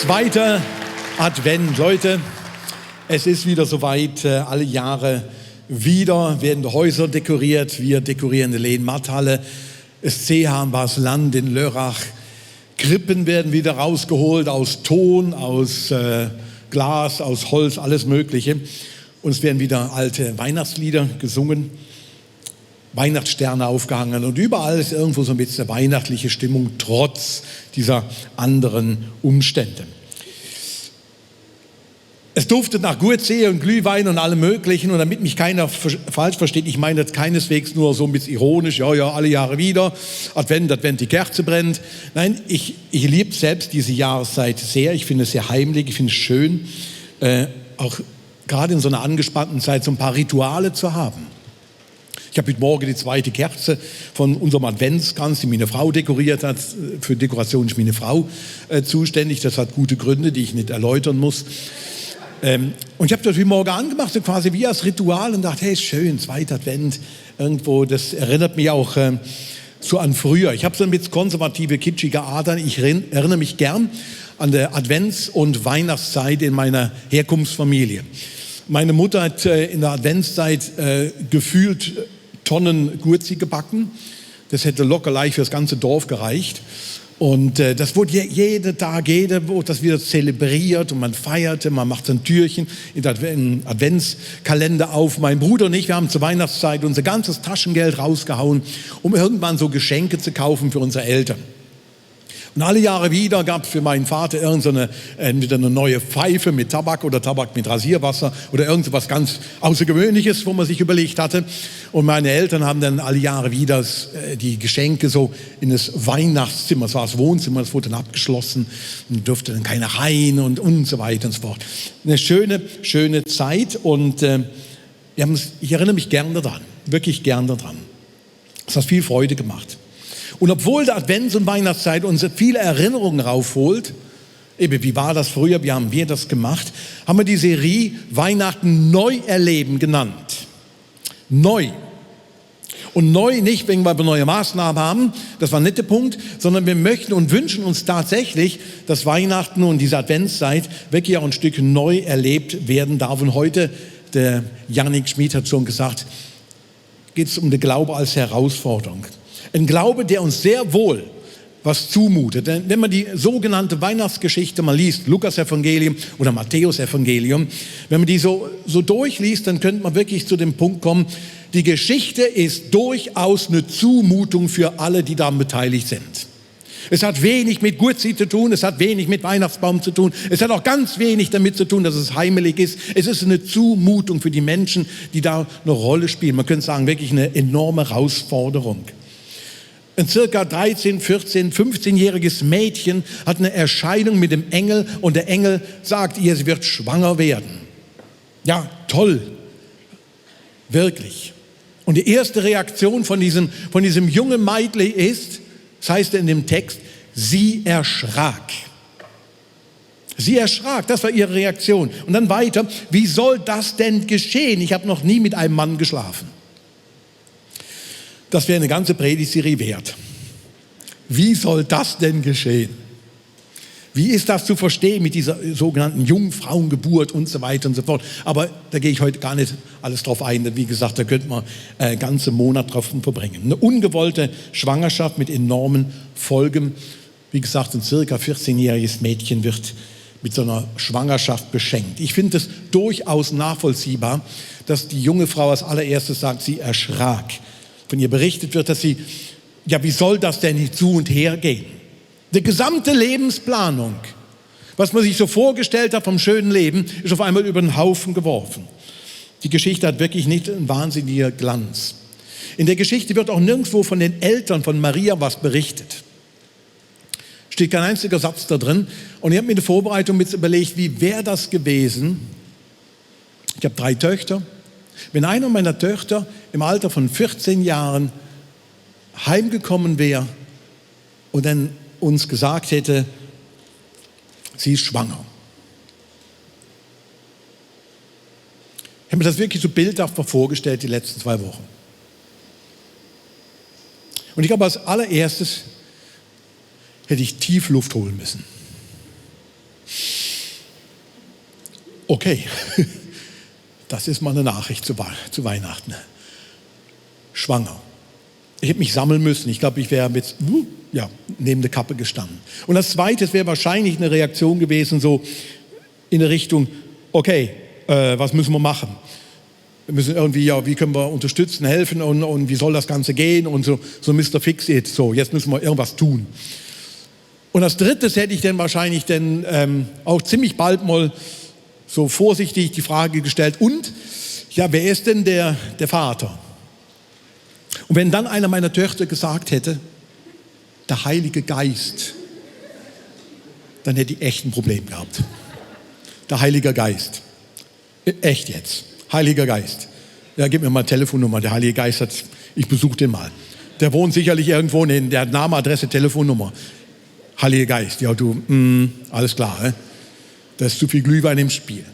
Zweiter Advent, Leute. Es ist wieder soweit. Alle Jahre wieder werden die Häuser dekoriert. Wir dekorieren die Lehn-Matthalle, das Seehahnbars Land in Lörrach. Krippen werden wieder rausgeholt aus Ton, aus Glas, aus Holz, alles Mögliche. Und es werden wieder alte Weihnachtslieder gesungen, Weihnachtssterne aufgehangen und überall ist irgendwo so ein bisschen eine weihnachtliche Stimmung, trotz dieser anderen Umstände. Es duftet nach Gurtsehe und Glühwein und allem Möglichen. Und damit mich keiner falsch versteht, ich meine das keineswegs nur so ein bisschen ironisch, ja, alle Jahre wieder, Advent, die Kerze brennt. Nein, ich liebe selbst diese Jahreszeit sehr. Ich finde es sehr heimlich, ich finde es schön, auch gerade in so einer angespannten Zeit so ein paar Rituale zu haben. Ich habe heute Morgen die zweite Kerze von unserem Adventskranz, die meine Frau dekoriert hat. Für Dekoration ist meine Frau zuständig. Das hat gute Gründe, die ich nicht erläutern muss. Und ich habe das heute Morgen angemacht, so quasi wie als Ritual und dachte, hey, ist schön, zweiter Advent. Irgendwo, das erinnert mich auch so an früher. Ich habe so ein bisschen konservative, kitschige Adern. Ich erinnere mich gern an der Advents- und Weihnachtszeit in meiner Herkunftsfamilie. Meine Mutter hat in der Adventszeit gefühlt Tonnen Gurzi gebacken. Das hätte locker leicht für das ganze Dorf gereicht. Und das wurde jeden Tag, wurde das wieder zelebriert und man feierte, man machte ein Türchen in den Adventskalender auf. Mein Bruder und ich, wir haben zur Weihnachtszeit unser ganzes Taschengeld rausgehauen, um irgendwann so Geschenke zu kaufen für unsere Eltern. Und alle Jahre wieder gab es für meinen Vater entweder eine neue Pfeife mit Tabak oder Tabak mit Rasierwasser oder irgendwas ganz Außergewöhnliches, wo man sich überlegt hatte. Und meine Eltern haben dann alle Jahre wieder die Geschenke so in das Weihnachtszimmer, das war das Wohnzimmer, das wurde dann abgeschlossen und durfte dann keiner rein und so weiter und so fort. Eine schöne Zeit und ich erinnere mich gerne daran, wirklich gerne daran. Es hat viel Freude gemacht. Und obwohl der Advents- und Weihnachtszeit uns viele Erinnerungen raufholt, eben wie war das früher, wie haben wir das gemacht, haben wir die Serie Weihnachten neu erleben genannt. Neu. Und neu nicht, weil wir neue Maßnahmen haben, das war ein netter Punkt, sondern wir möchten und wünschen uns tatsächlich, dass Weihnachten und diese Adventszeit wirklich auch ein Stück neu erlebt werden darf. Und heute, der Jannik Schmid hat schon gesagt, geht es um den Glaube als Herausforderung. Ein Glaube, der uns sehr wohl was zumutet. Denn wenn man die sogenannte Weihnachtsgeschichte mal liest, Lukas-Evangelium oder Matthäus-Evangelium, wenn man die so durchliest, dann könnte man wirklich zu dem Punkt kommen, die Geschichte ist durchaus eine Zumutung für alle, die daran beteiligt sind. Es hat wenig mit Gurzi zu tun, es hat wenig mit Weihnachtsbaum zu tun, es hat auch ganz wenig damit zu tun, dass es heimelig ist. Es ist eine Zumutung für die Menschen, die da eine Rolle spielen. Man könnte sagen, wirklich eine enorme Herausforderung. Ein circa 13, 14, 15-jähriges Mädchen hat eine Erscheinung mit dem Engel und der Engel sagt ihr, sie wird schwanger werden. Ja, toll. Wirklich. Und die erste Reaktion von diesem jungen Mädchen ist, das heißt in dem Text, sie erschrak. Sie erschrak, das war ihre Reaktion. Und dann weiter, wie soll das denn geschehen? Ich habe noch nie mit einem Mann geschlafen. Das wäre eine ganze Predigtserie wert. Wie soll das denn geschehen? Wie ist das zu verstehen mit dieser sogenannten Jungfrauengeburt und so weiter und so fort? Aber da gehe ich heute gar nicht alles drauf ein. Wie gesagt, da könnte man einen ganzen Monat drauf verbringen. Eine ungewollte Schwangerschaft mit enormen Folgen. Wie gesagt, ein circa 14-jähriges Mädchen wird mit so einer Schwangerschaft beschenkt. Ich finde es durchaus nachvollziehbar, dass die junge Frau als allererstes sagt, sie erschrak. Von ihr berichtet wird, dass sie, ja, wie soll das denn nicht zu und her gehen? Die gesamte Lebensplanung, was man sich so vorgestellt hat vom schönen Leben, ist auf einmal über den Haufen geworfen. Die Geschichte hat wirklich nicht einen wahnsinnigen Glanz. In der Geschichte wird auch nirgendwo von den Eltern von Maria was berichtet. Steht kein einziger Satz da drin. Und ich habe mir in der Vorbereitung mit überlegt, wie wäre das gewesen? Ich habe 3 Töchter. Wenn einer meiner Töchter im Alter von 14 Jahren heimgekommen wäre und dann uns gesagt hätte, sie ist schwanger. Ich habe mir das wirklich so bildhaft vorgestellt die letzten 2 Wochen. Und ich glaube, als allererstes hätte ich tief Luft holen müssen. Okay, das ist mal eine Nachricht zu Weihnachten. Schwanger. Ich hätte mich sammeln müssen. Ich glaube, ich wäre jetzt neben der Kappe gestanden. Und das Zweite wäre wahrscheinlich eine Reaktion gewesen, so in der Richtung, okay, was müssen wir machen? Wir müssen irgendwie, wie können wir unterstützen, helfen und wie soll das Ganze gehen und so Mr. Fix-It, so, jetzt müssen wir irgendwas tun. Und als Drittes hätte ich dann wahrscheinlich auch ziemlich bald mal so vorsichtig die Frage gestellt, und, ja, wer ist denn der Vater? Und wenn dann einer meiner Töchter gesagt hätte, der Heilige Geist, dann hätte ich echt ein Problem gehabt. Der Heilige Geist. Echt jetzt. Heiliger Geist. Ja, gib mir mal eine Telefonnummer. Der Heilige Geist ich besuche den mal. Der wohnt sicherlich irgendwo, der hat Name, Adresse, Telefonnummer. Heiliger Geist, ja du, alles klar. Da ist zu viel Glühwein im Spiel.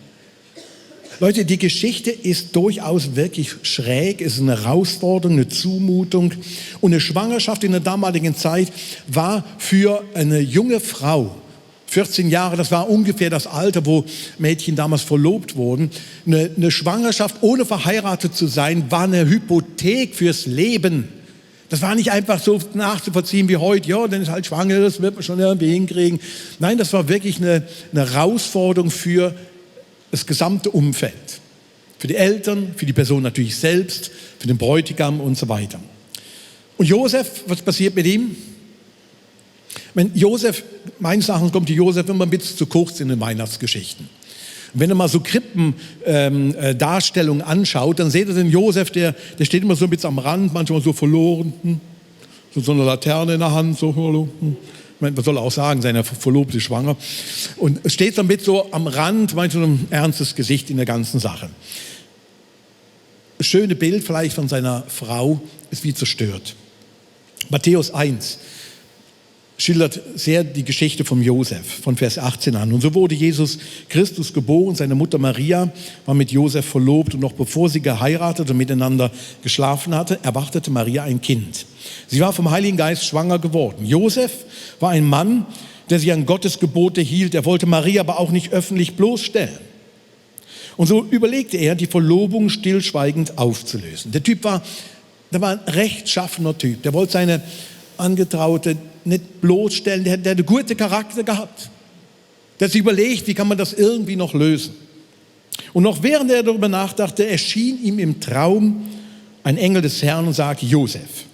Leute, die Geschichte ist durchaus wirklich schräg, ist eine Herausforderung, eine Zumutung. Und eine Schwangerschaft in der damaligen Zeit war für eine junge Frau, 14 Jahre, das war ungefähr das Alter, wo Mädchen damals verlobt wurden. Eine Schwangerschaft, ohne verheiratet zu sein, war eine Hypothek fürs Leben. Das war nicht einfach so nachzuvollziehen wie heute, ja, dann ist halt schwanger, das wird man schon irgendwie hinkriegen. Nein, das war wirklich eine Herausforderung für das gesamte Umfeld. Für die Eltern, für die Person natürlich selbst, für den Bräutigam und so weiter. Und Josef, was passiert mit ihm? Meines Erachtens kommt Josef immer ein bisschen zu kurz in den Weihnachtsgeschichten. Und wenn ihr mal so Krippendarstellungen anschaut, dann seht ihr den Josef, der steht immer so ein bisschen am Rand, manchmal so verloren, so eine Laterne in der Hand, so, man soll auch sagen, seine Verlobte ist schwanger. Und es steht so ein bisschen so am Rand, manchmal so ein ernstes Gesicht in der ganzen Sache. Das schöne Bild vielleicht von seiner Frau ist wie zerstört. Matthäus 1 schildert sehr die Geschichte von Josef, von Vers 18 an. Und so wurde Jesus Christus geboren. Seine Mutter Maria war mit Josef verlobt und noch bevor sie geheiratet und miteinander geschlafen hatte, erwartete Maria ein Kind. Sie war vom Heiligen Geist schwanger geworden. Josef war ein Mann, der sich an Gottes Gebote hielt. Er wollte Maria aber auch nicht öffentlich bloßstellen. Und so überlegte er, die Verlobung stillschweigend aufzulösen. Der war ein rechtschaffener Typ. Der wollte seine Angetraute nicht bloßstellen, der hat einen guten Charakter gehabt. Der hat sich überlegt, wie kann man das irgendwie noch lösen. Und noch während er darüber nachdachte, erschien ihm im Traum ein Engel des Herrn und sagte, Josef,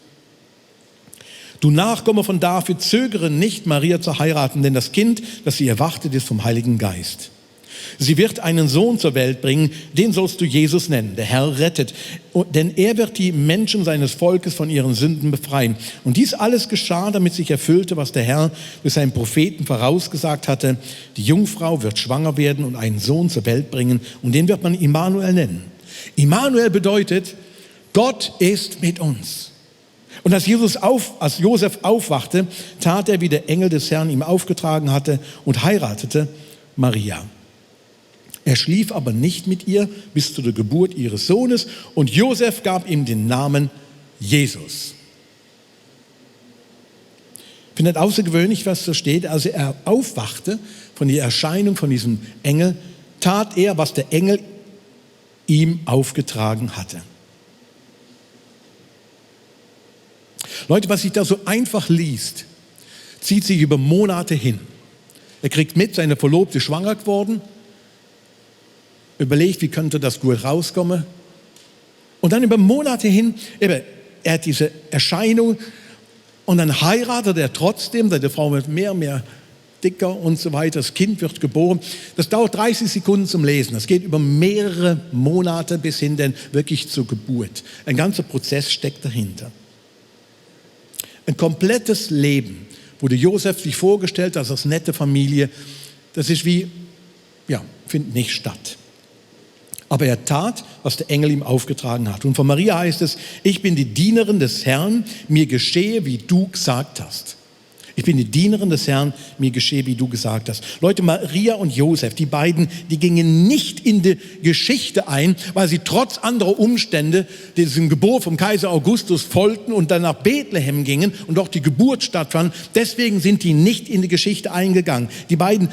du Nachkomme von David, zögere nicht, Maria zu heiraten, denn das Kind, das sie erwartet, ist vom Heiligen Geist. Sie wird einen Sohn zur Welt bringen, den sollst du Jesus nennen. Der Herr rettet, denn er wird die Menschen seines Volkes von ihren Sünden befreien. Und dies alles geschah, damit sich erfüllte, was der Herr durch seinen Propheten vorausgesagt hatte. Die Jungfrau wird schwanger werden und einen Sohn zur Welt bringen und den wird man Immanuel nennen. Immanuel bedeutet, Gott ist mit uns. Und als Josef aufwachte, tat er, wie der Engel des Herrn ihm aufgetragen hatte und heiratete Maria. Er schlief aber nicht mit ihr bis zu der Geburt ihres Sohnes und Josef gab ihm den Namen Jesus. Ich finde das außergewöhnlich, was da steht. Also er aufwachte von der Erscheinung von diesem Engel, tat er, was der Engel ihm aufgetragen hatte. Leute, was sich da so einfach liest, zieht sich über Monate hin. Er kriegt mit, seine Verlobte ist schwanger geworden, überlegt, wie könnte das gut rauskommen. Und dann über Monate hin, er hat diese Erscheinung und dann heiratet er trotzdem, seine Frau wird mehr und mehr dicker und so weiter, das Kind wird geboren. Das dauert 30 Sekunden zum Lesen. Das geht über mehrere Monate bis hin dann wirklich zur Geburt. Ein ganzer Prozess steckt dahinter. Ein komplettes Leben, wo der Josef sich vorgestellt hat, als nette Familie, das ist findet nicht statt. Aber er tat, was der Engel ihm aufgetragen hat. Und von Maria heißt es, ich bin die Dienerin des Herrn, mir geschehe, wie du gesagt hast. Ich bin die Dienerin des Herrn, mir geschehe, wie du gesagt hast. Leute, Maria und Josef, die beiden, die gingen nicht in die Geschichte ein, weil sie trotz anderer Umstände diesem Gebot vom Kaiser Augustus folgten und dann nach Bethlehem gingen und dort die Geburt stattfand. Deswegen sind die nicht in die Geschichte eingegangen. Die beiden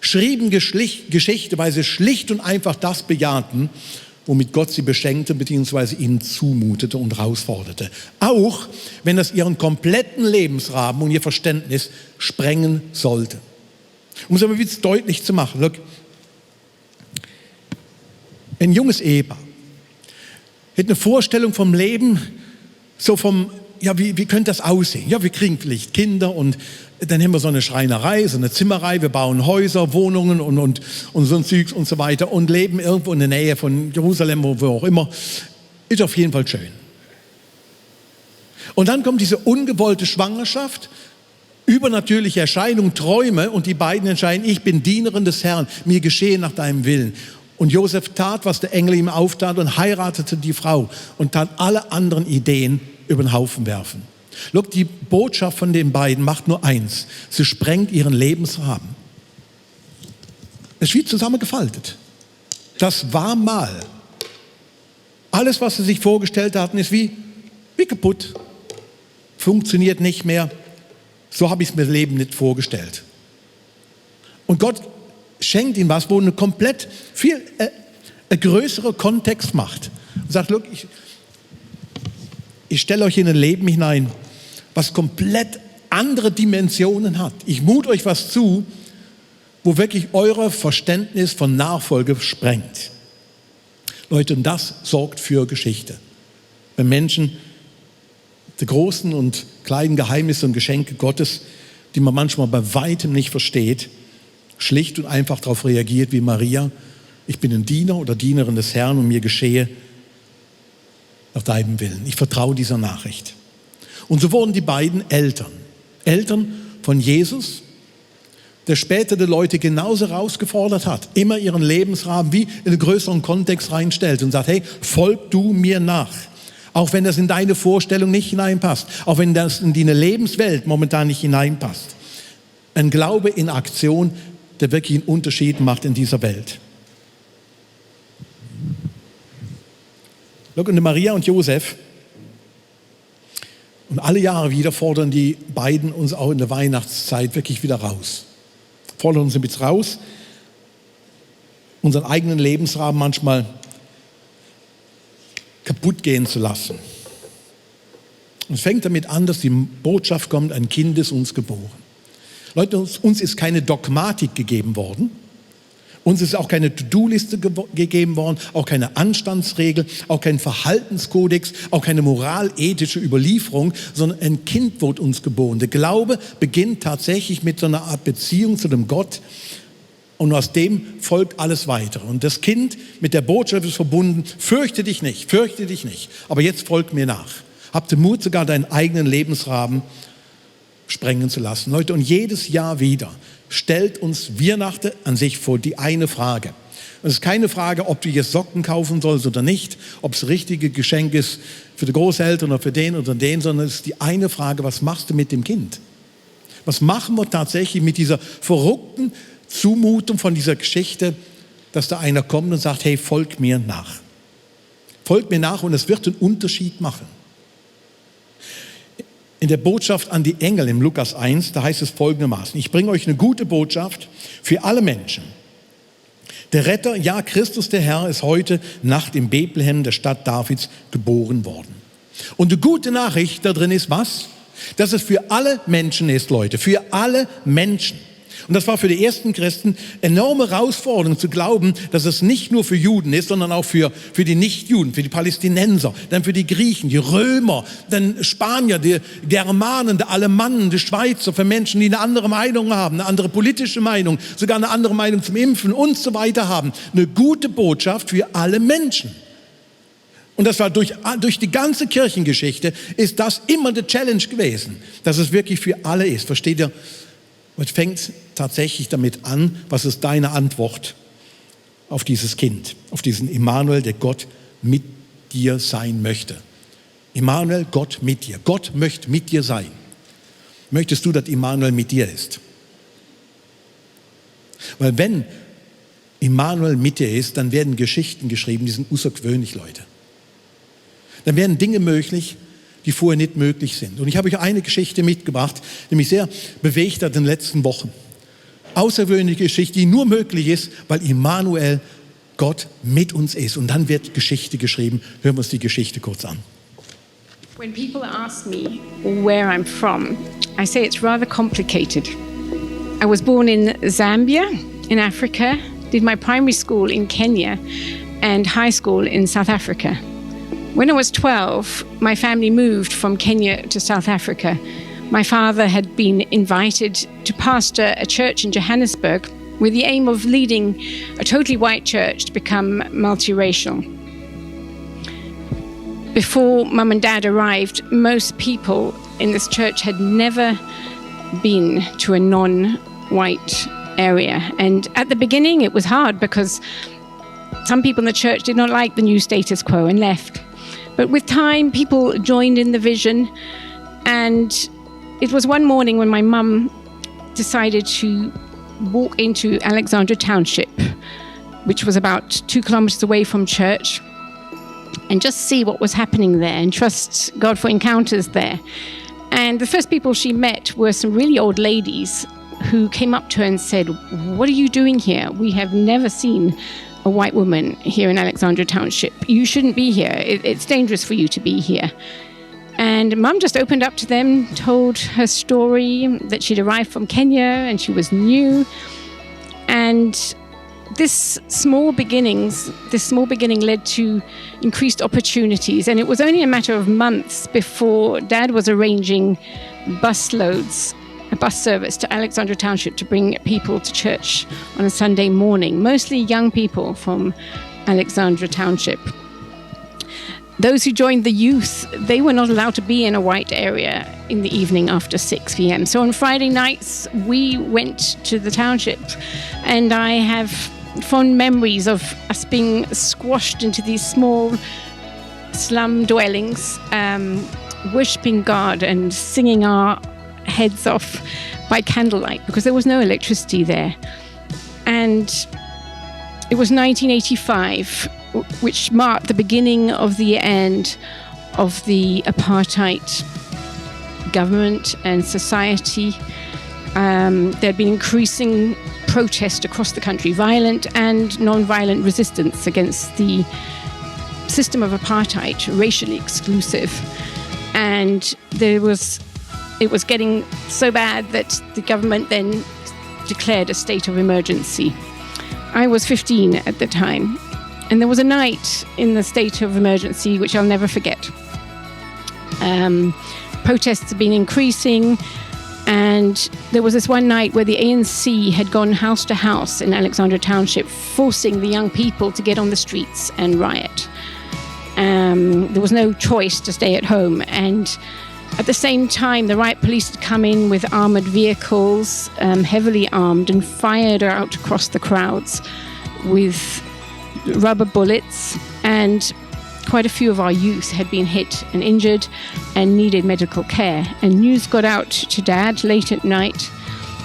schrieben Geschichte, weil sie schlicht und einfach das bejahten, womit Gott sie beschenkte bzw. ihnen zumutete und herausforderte. Auch wenn das ihren kompletten Lebensrahmen und ihr Verständnis sprengen sollte. Um es aber wieder deutlich zu machen, look, ein junges Ehepaar hat eine Vorstellung vom Leben, so vom, ja, wie könnte das aussehen? Ja, wir kriegen vielleicht Kinder und dann haben wir so eine Schreinerei, so eine Zimmerei, wir bauen Häuser, Wohnungen und so ein Zeugs und so weiter und leben irgendwo in der Nähe von Jerusalem, wo auch immer. Ist auf jeden Fall schön. Und dann kommt diese ungewollte Schwangerschaft, übernatürliche Erscheinung, Träume und die beiden entscheiden, ich bin Dienerin des Herrn, mir geschehe nach deinem Willen. Und Josef tat, was der Engel ihm auftat und heiratete die Frau und tat alle anderen Ideen über den Haufen werfen. Look, die Botschaft von den beiden macht nur eins. Sie sprengt ihren Lebensrahmen. Es ist wie zusammengefaltet. Das war mal. Alles, was sie sich vorgestellt hatten, ist wie kaputt. Funktioniert nicht mehr. So habe ich es mir das Leben nicht vorgestellt. Und Gott schenkt ihnen was, wo eine komplett viel größere Kontext macht. Und sagt, look, ich stelle euch in ein Leben hinein, was komplett andere Dimensionen hat. Ich mute euch was zu, wo wirklich euer Verständnis von Nachfolge sprengt. Leute, und das sorgt für Geschichte. Wenn Menschen die großen und kleinen Geheimnisse und Geschenke Gottes, die man manchmal bei weitem nicht versteht, schlicht und einfach darauf reagiert wie Maria, ich bin ein Diener oder Dienerin des Herrn und mir geschehe nach deinem Willen. Ich vertraue dieser Nachricht. Und so wurden die beiden Eltern. Eltern von Jesus, der später die Leute genauso herausgefordert hat, immer ihren Lebensrahmen wie in einen größeren Kontext reinstellt und sagt, hey, folg du mir nach. Auch wenn das in deine Vorstellung nicht hineinpasst, auch wenn das in deine Lebenswelt momentan nicht hineinpasst. Ein Glaube in Aktion, der wirklich einen Unterschied macht in dieser Welt. Und Maria und Josef und alle Jahre wieder fordern die beiden uns auch in der Weihnachtszeit wirklich wieder raus. Fordern uns ein bisschen raus, unseren eigenen Lebensrahmen manchmal kaputt gehen zu lassen. Und es fängt damit an, dass die Botschaft kommt, ein Kind ist uns geboren. Leute, uns ist keine Dogmatik gegeben worden. Uns ist auch keine To-Do-Liste gegeben worden, auch keine Anstandsregel, auch kein Verhaltenskodex, auch keine moralethische Überlieferung, sondern ein Kind wurde uns geboren. Der Glaube beginnt tatsächlich mit so einer Art Beziehung zu dem Gott und aus dem folgt alles Weitere. Und das Kind mit der Botschaft ist verbunden, fürchte dich nicht, aber jetzt folgt mir nach. Habt den Mut, sogar deinen eigenen Lebensrahmen sprengen zu lassen. Leute, und jedes Jahr wieder stellt uns Weihnachten an sich vor die eine Frage. Und es ist keine Frage, ob du jetzt Socken kaufen sollst oder nicht, ob es das richtige Geschenk ist für die Großeltern oder für den oder den, sondern es ist die eine Frage, was machst du mit dem Kind? Was machen wir tatsächlich mit dieser verrückten Zumutung von dieser Geschichte, dass da einer kommt und sagt, hey, folg mir nach. Folg mir nach und es wird einen Unterschied machen. In der Botschaft an die Engel im Lukas 1, da heißt es folgendermaßen, ich bringe euch eine gute Botschaft für alle Menschen. Der Retter, ja Christus der Herr, ist heute Nacht in Bethlehem, der Stadt Davids, geboren worden. Und die gute Nachricht da drin ist was? Dass es für alle Menschen ist, Leute, für alle Menschen. Und das war für die ersten Christen enorme Herausforderung zu glauben, dass es nicht nur für Juden ist, sondern auch für die Nichtjuden, für die Palästinenser, dann für die Griechen, die Römer, dann Spanier, die Germanen, die Alemannen, die Schweizer, für Menschen, die eine andere Meinung haben, eine andere politische Meinung, sogar eine andere Meinung zum Impfen und so weiter haben. Eine gute Botschaft für alle Menschen. Und das war durch die ganze Kirchengeschichte ist das immer die Challenge gewesen, dass es wirklich für alle ist. Versteht ihr? Und fängt tatsächlich damit an, was ist deine Antwort auf dieses Kind, auf diesen Immanuel, der Gott mit dir sein möchte. Immanuel, Gott mit dir. Gott möchte mit dir sein. Möchtest du, dass Immanuel mit dir ist? Weil wenn Immanuel mit dir ist, dann werden Geschichten geschrieben, die sind außergewöhnlich, Leute. Dann werden Dinge möglich, die vorher nicht möglich sind. Und ich habe euch eine Geschichte mitgebracht, die mich sehr bewegt hat in den letzten Wochen. außergewöhnliche Geschichte, die nur möglich ist, weil Immanuel, Gott, mit uns ist. Und dann wird Geschichte geschrieben. Hören wir uns die Geschichte kurz an. When people ask me where I'm from, I say it's rather complicated. I was born in Zambia, in Africa, did my primary school in Kenya and high school in South Africa. When I was 12, my family moved from Kenya to South Africa. My father had been invited to pastor a church in Johannesburg with the aim of leading a totally white church to become multiracial. Before Mum and Dad arrived, most people in this church had never been to a non-white area. And at the beginning, it was hard because some people in the church did not like the new status quo and left. But with time, people joined in the vision. And it was one morning when my mum decided to walk into Alexandra Township, which was about 2 kilometers away from church, and just see what was happening there and trust God for encounters there. And the first people she met were some really old ladies who came up to her and said, "What are you doing here? We have never seen a white woman here in Alexandra Township. You shouldn't be here. It's dangerous for you to be here." And Mum just opened up to them, told her story, that she'd arrived from Kenya and she was new. And this small beginning led to increased opportunities. And it was only a matter of months before Dad was arranging a bus service to Alexandra Township to bring people to church on a Sunday morning, mostly young people from Alexandra Township. Those who joined the youth, they were not allowed to be in a white area in the evening after 6 p.m. So on Friday nights, we went to the township, and I have fond memories of us being squashed into these small slum dwellings, worshipping God and singing our heads off by candlelight because there was no electricity there. And it was 1985, which marked the beginning of the end of the apartheid government and society. There had been increasing protest across the country, violent and non-violent resistance against the system of apartheid, racially exclusive. And it was getting so bad that the government then declared a state of emergency. I was 15 at the time, and there was a night in the state of emergency which I'll never forget. Protests had been increasing, and there was this one night where the ANC had gone house to house in Alexandra Township, forcing the young people to get on the streets and riot. There was no choice to stay at home, and at the same time, the riot police had come in with armoured vehicles, heavily armed, and fired out across the crowds with rubber bullets. And quite a few of our youth had been hit and injured and needed medical care. And news got out to Dad late at night.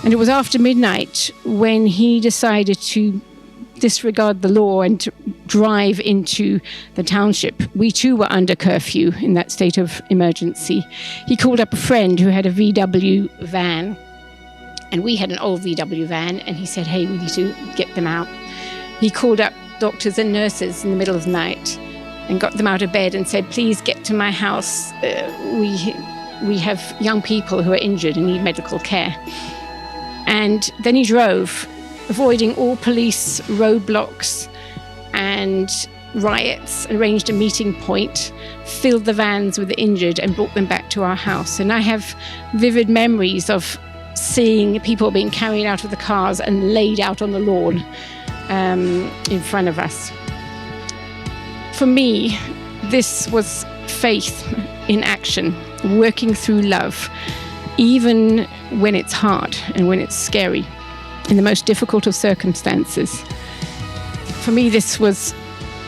And it was after midnight when he decided to disregard the law and to drive into the township. We too were under curfew in that state of emergency. He called up a friend who had a VW van, and we had an old VW van, and he said, "Hey, we need to get them out." He called up doctors and nurses in the middle of the night and got them out of bed and said, "Please get to my house. We have young people who are injured and need medical care." And then he drove, avoiding all police roadblocks and riots, arranged a meeting point, filled the vans with the injured and brought them back to our house. And I have vivid memories of seeing people being carried out of the cars and laid out on the lawn in front of us. For me, this was faith in action, working through love, even when it's hard and when it's scary, in the most difficult of circumstances. For me, this was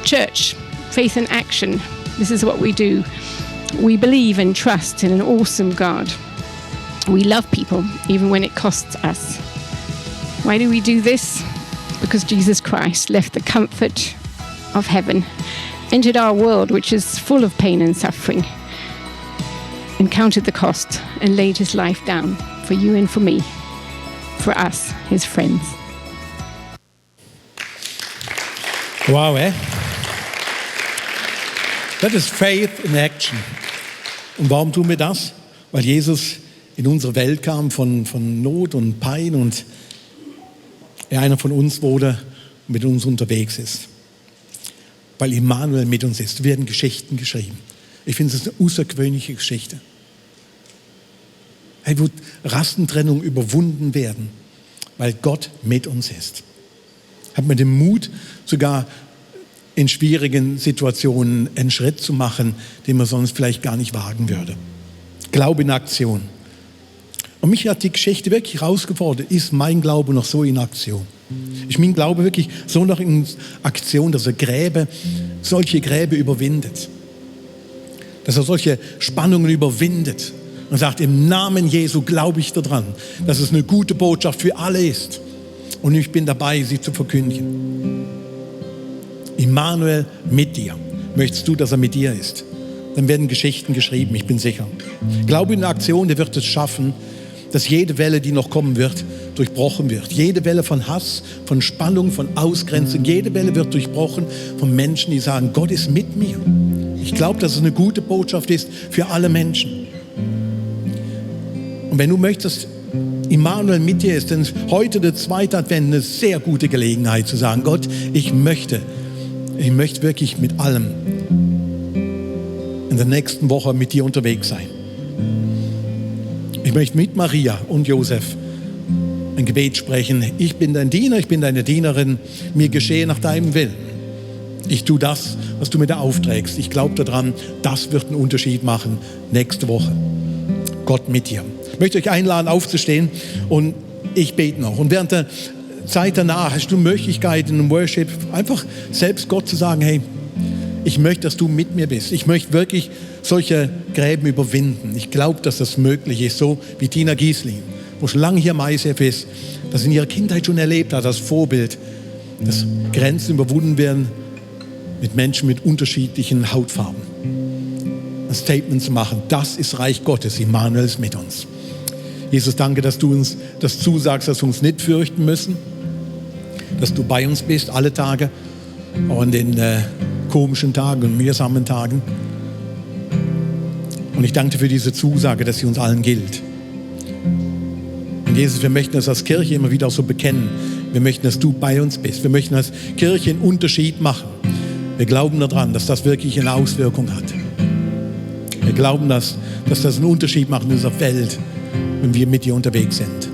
church, faith in action. This is what we do. We believe and trust in an awesome God. We love people, even when it costs us. Why do we do this? Because Jesus Christ left the comfort of heaven, entered our world, which is full of pain and suffering, and counted the cost and laid his life down for you and for me. for us, his friends. Wow, Das ist Faith in Action. Und warum tun wir das? Weil Jesus in unsere Welt kam von Not und Pein und er einer von uns wurde und mit uns unterwegs ist. Weil Immanuel mit uns ist, werden Geschichten geschrieben. Ich finde, es ist eine außergewöhnliche Geschichte. Hey, wo Rassentrennung überwunden werden, weil Gott mit uns ist. Hat man den Mut, sogar in schwierigen Situationen einen Schritt zu machen, den man sonst vielleicht gar nicht wagen würde. Glaube in Aktion. Und mich hat die Geschichte wirklich herausgefordert, ist mein Glaube noch so in Aktion? Ist mein Glaube wirklich so noch in Aktion, dass er solche Gräben überwindet? Dass er solche Spannungen überwindet und sagt, im Namen Jesu glaube ich daran, dass es eine gute Botschaft für alle ist. Und ich bin dabei, sie zu verkündigen. Immanuel mit dir. Möchtest du, dass er mit dir ist? Dann werden Geschichten geschrieben, ich bin sicher. Glaube in Aktion, der wird es schaffen, dass jede Welle, die noch kommen wird, durchbrochen wird. Jede Welle von Hass, von Spannung, von Ausgrenzung, jede Welle wird durchbrochen von Menschen, die sagen, Gott ist mit mir. Ich glaube, dass es eine gute Botschaft ist für alle Menschen. Und wenn du möchtest, Immanuel mit dir ist, dann ist heute der zweite Advent eine sehr gute Gelegenheit zu sagen, Gott, ich möchte wirklich mit allem in der nächsten Woche mit dir unterwegs sein. Ich möchte mit Maria und Josef ein Gebet sprechen. Ich bin dein Diener, ich bin deine Dienerin, mir geschehe nach deinem Willen. Ich tue das, was du mir da aufträgst. Ich glaube daran, das wird einen Unterschied machen nächste Woche. Gott mit dir. Ich möchte euch einladen, aufzustehen und ich bete noch. Und während der Zeit danach hast du Möglichkeiten im Worship einfach selbst Gott zu sagen, hey, ich möchte, dass du mit mir bist. Ich möchte wirklich solche Gräben überwinden. Ich glaube, dass das möglich ist, so wie Tina Giesling, wo schon lange hier im ICF ist, das in ihrer Kindheit schon erlebt hat, als Vorbild, dass Grenzen überwunden werden mit Menschen mit unterschiedlichen Hautfarben. Ein Statement zu machen, das ist Reich Gottes, Immanuel ist mit uns. Jesus, danke, dass du uns das zusagst, dass wir uns nicht fürchten müssen, dass du bei uns bist, alle Tage, auch in den komischen Tagen und mühsamen Tagen. Und ich danke dir für diese Zusage, dass sie uns allen gilt. Und Jesus, wir möchten das als Kirche immer wieder auch so bekennen. Wir möchten, dass du bei uns bist. Wir möchten als Kirche einen Unterschied machen. Wir glauben daran, dass das wirklich eine Auswirkung hat. Wir glauben, dass das einen Unterschied macht in unserer Welt, wenn wir mit dir unterwegs sind.